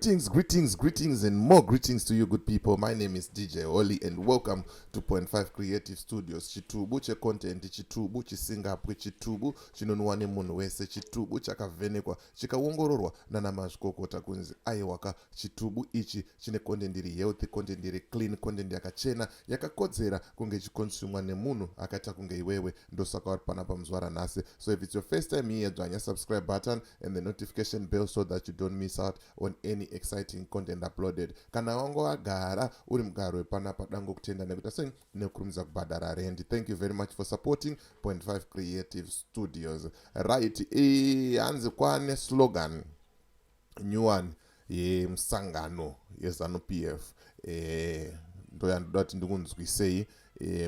Greetings, greetings, greetings, and more greetings to you, good people. My name is DJ Holly, and welcome to Point 5 Creative Studios. Chitubu checontent, chitubu chisingapwe, chitubu chinonwa nemunhu wese, chitubu chakavhenekwa, chikaongororwa nana mazvikokota kunzi aiwaka, chitubu ichi chine content iri healthy, content iri clean, content yakachena, yakakodzera kunge ichikonsumwa nemunhu akaita kunge iwewe. Ndosaka uri panapa muzuva ranhasi. So if it's your first time here, dzvanya subscribe button and the notification bell so that you don't miss out on any exciting content uploaded. Kana wanga wagara uri mugaro wepanapa, dango kutenda nekuita sei nekukurumidza kubhadhara rent. Thank you very much for supporting Point 5 Creative Studios. Right, hanzi kwane slogan new one yemusangano yeZANU PF. Ndoyandoda kuti ndikunzwisei,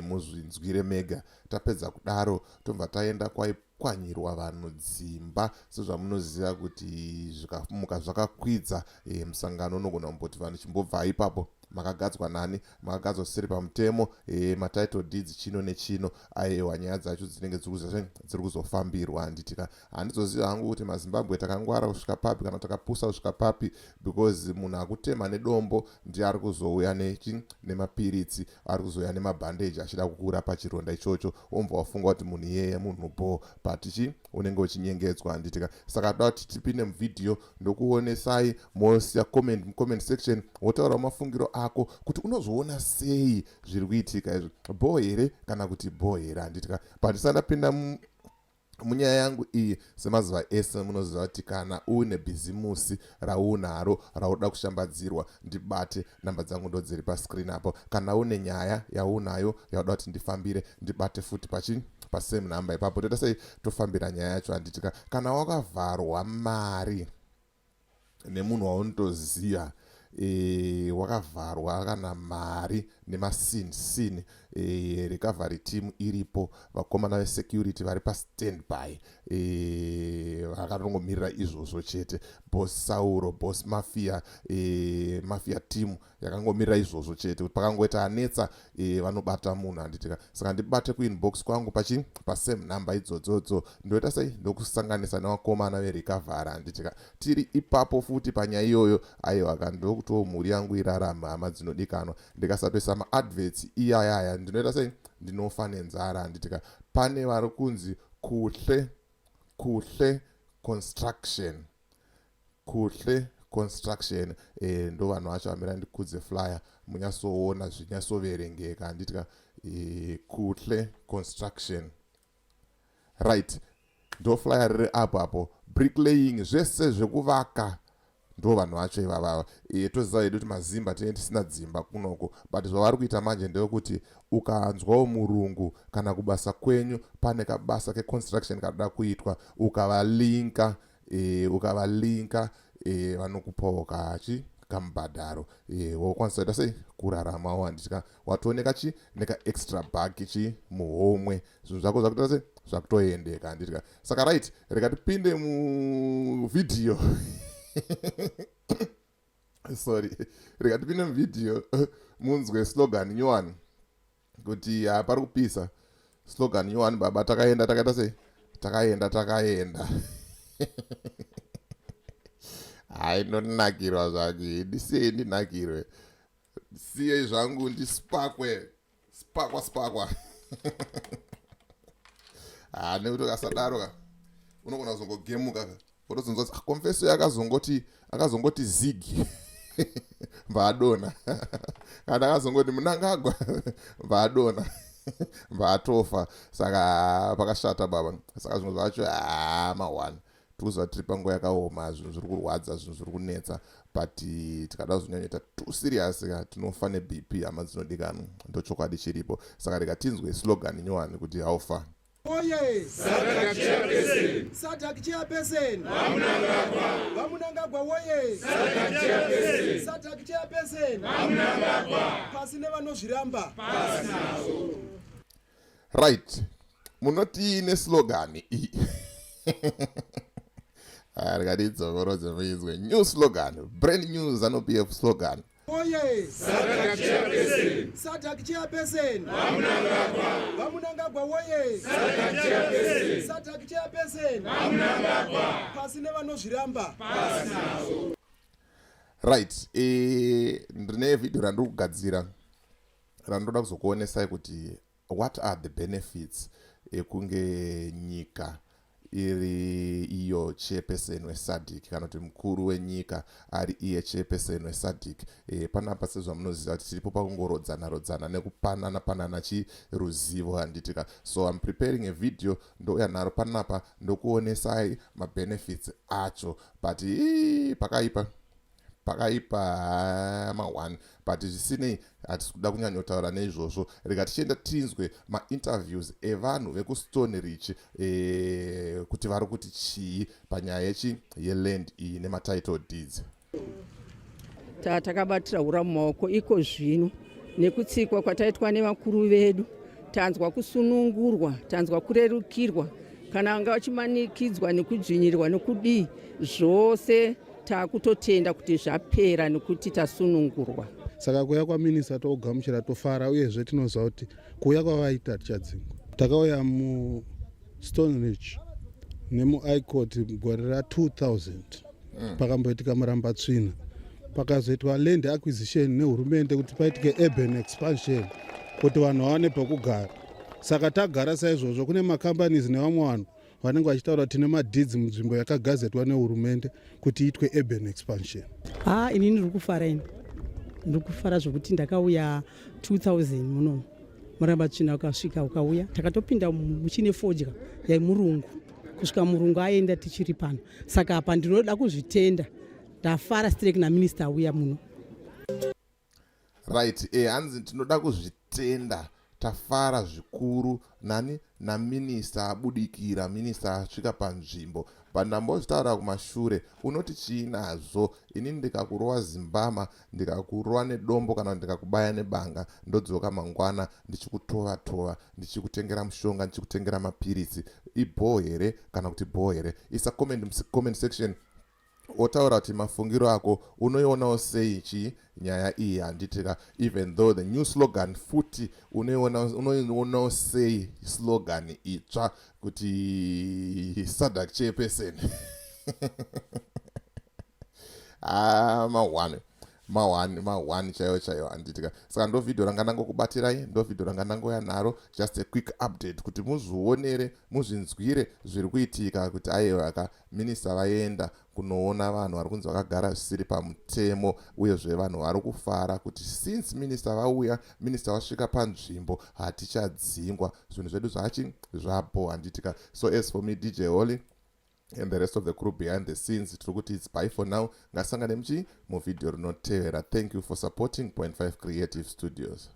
muzvinzwire mega. Tapedza kudaro, tobva taenda kwaipwanyirwa vanhu dzimba. Sezvamunoziva kuti zvikamuka zvakakwidza, musangano unogona kumboti vanhu chimbobva ipapo, makagadzwa nani, makagadzwa zvisiri pamutemo, matitle deeds, chino nechino. Aiwa, nyaya dzacho dzinenge dziri kuzofambirwa, handitika? Handizoziva hangu kuti maZimbabwe takangwara kusvika papi kana takapusa kusvika papi, because munhu akutema nedombo ndiye ari kuzouya nechi nemapiritsi, ari kuzouya nemabhandeji achida kukurapa chironda ichocho. Wombva wafunga kuti munhu iyeye munhu bo, but chi unenge uchinyengedzwa, handitika? Saka toda kuti tipinde muvhidhiyo, ndokuonesai, mosiya comment mucomment section, wotaurawo mafungiro ako kuti unozoona sei zviri kuitika izvi, bo here kana kuti bo here, handitika? But ndisati ndapinda munyaya yangu iyi, semazuva ese munoziva kuti kana uine bhizimusi raunaro rauda kushambadzirwa, ndibate. Namba dzangu ndo dziri pascreen apo. Kana une nyaya yaunayo yauda kuti ndifambire, ndibate futi pachi pasame number ipapo. Toita sei? Tofambira nyaya yacho, handitika? Kana wakavharwa mari nemunhu waunotoziva, wakavharwa kana mari nemasin recovery team iripo, vakomana vesecurity vari pastandby, vakatongomirira izvozvo chete. Boss Sauro, Boss Mafia, Mafia team yakangomirira izvozvo chete, kuti pakangoita anetsa, vanobata munhu, handitika? Saka ndibate kuinbox kwangu pachi pasame number idzodzodzo. Ndoita sei? Ndokusanganisa nevakomana verecovery, handitika? Tiri ipapo futi panyaya iyoyo. Aiwa, kandokuti mhuri yangu irarama, hama dzinodikanwa. Ndikasatoisa maadverts iyayaya, ndinoita sei? Ndinofa nenzara, handitika? Pane vari kunzi Kuhle Kuhle Construction. Kuhle Construction, ndo vanhu vacho. Vamira ndikudze flyer, munyatsoona zvinyatsoverengeka, handitika? Kuhle Construction, right, ndo flyer riri apo apo. Bricklaying, zvese zvekuvaka, ndo vanhu vacho ivavava. Toziva hedu kuti mazimba tinenge tisina dzimba kunoko, but zvavari kuita manje ndeyekuti ukanzwawo murungu kana kubasa kwenyu pane kabasa keconstruction kanoda kuitwa, ukavalinka, ukavalinka, vanokupawo kachi kamubhadharo, wokwanisa kuita sei? Kuraramawo, handitika? Watooneka chi nekaextra bag chi muhomwe, zvinhu zvako zvakuita sei? Zvakutoendeka, handitika? Saka right, rega tipinde muvhidhiyo. Sorry, rega tipinde muvhidhiyo munzwe slogan nyowani kuti pari kupisa. Slogan nyowani, baba. Takaenda, takaita sei? Takaenda, takaenda. Hai, ndonakirwa zvake. Ndisiyei ndinakirwe, siyei zvangu ndispakwe, spakwa, spakwa. Ha, nekuti ukasadaro ka, unogona kuzongogemuka ka, wotozonzwa kuti confeso akazongoti zigi mbaadona, kana akazongoti Munangagwa mbaadona, mbaatofa. Saka pakashata, baba. Saka zvinhu zvacho, ha, ma1 tikuziva tiri panguva yakaoma, zvinhu zviri kurwadza, zvinhu zviri kunetsa, but tikada kuzonyanyoita too serious ka, tinofa neBP, hama dzinodikanwa. Ndochokwadi chiripo. Saka rega tinzwe slogan nyowani kuti how far. Oye! SADC chairperson. SADC chairperson. VaMnangagwa. VaMnangagwa woye! SADC chairperson. SADC chairperson. VaMnangagwa. Pasi nevanozviramba. Pasi nazo. Right, munoti neslogan iyi? Rikadidzokorodze muizwe new slogan, brand new ZANU PF slogan. Oye! SADC chairperson. SADC chairperson. VaMnangagwa. VaMnangagwa woye! SADC chairperson. SADC chairperson. VaMnangagwa. Pasi nevanozviramba. Pasi nazo. Right, ndine vhidhiyo randiri kugadzira randinoda kuzokuonesai kuti what are the benefits ekunge nyika iri iyo chairperson weSADC, kana kuti mukuru wenyika ari iye chairperson weSADC. Panapa sezvamunoziva kuti tiripo pakungorodzana rodzana nekupanana panana chiruzivo, handitika? So I'm preparing a video, ndouya naro panapa, ndokuonesai mabenefits acho. But pakaipa, pakaipa ma1. But zvisinei, hatisi kuda kunyanyotaura neizvozvo. Rega tichienda tinzwe mainterviews evanhu vekuStone Ridge kuti vari kuti chii panyaya yechi yeland iyi nematitle deeds. Takabatira ura mumaoko iko zvino nekutsikwa kwataitwa nevakuru vedu. Tanzwa kusunungurwa, tanzwa kurerukirwa. Kana vanga vachimanikidzwa nekudzvinyirwa nekudii zvose, taakutotenda kuti zvapera nekuti tasunungurwa. Saka kuuya kwaminista togamuchira, tofara. Uyezve tinoziva kuti kuuya kwavaita tichadzingwa. Takauya muStone Ridge nemuicourt gore ra2000. Pakamboitika murambatsvina, pakazoitwa land acquisition nehurumende kuti paitike urban expansion, kuti vanhu vawane pekugara. Saka tagara saizvozvo. Kune macompanies nevamwe vanhu vanenge vachitaura kuti tine madeeds munzvimbo yakagazetwa nehurumende kuti iitwe urban expansion. Ha, inini ndiri kufara, ini ndiri kufara zvokuti ndakauya 2000 muno. Murambatsvina ukasvika ukauya, takatopinda muchine fodya yaimurungu kusvika murungu aenda, tichiri pano. Saka apa ndinoda kuzvitenda, ndafara straight naminista auya muno. Right, hanzi tinoda kuzvitenda, tafara zvikuru nani naminista abudikira, minista asvika panzvimbo. But ndambozvitaura kumashure, unoti chii nazvo? Inini ndikakurova zimbama, ndikakurova nedombo, kana ndikakubaya nebanga, ndodzoka mangwana ndichikutova tova, ndichikutengera mushonga, ndichikutengera mapiritsi, ibhoo here kana kuti bhoo here? Isa comment, comment section, wotaura kuti mafungiro ako unoionawo sei chii nyaya iyi, handitika? Even though the new slogan futi, unoionawo sei slogan itsva kuti SADC chairperson? Ah, ma1 ma1 ma1 chaiyo chaiyo, handitika? Saka ndo vhidhio ranga ndangokubatirai, ndo vhidhio ranga ndangoya naro, just a quick update kuti muzvionere, muzvinzwire zviri kuitika, kuti aiwa ka, minista vaenda kunoona vanhu vari kunzi vakagara zvisiri pamutemo. Uyezve vanhu vari kufara kuti since minista vauya, minista vasvika panzvimbo, hatichadzingwa, zvinhu zvedu zvachi zvapo, handitika? So as for me, DJ Holly, and the rest of the crew behind the scenes, tiri kuti it's bye for now. Ngasangane muchi muvhidhio rinotevera. Thank you for supporting Point 5 Creative Studios.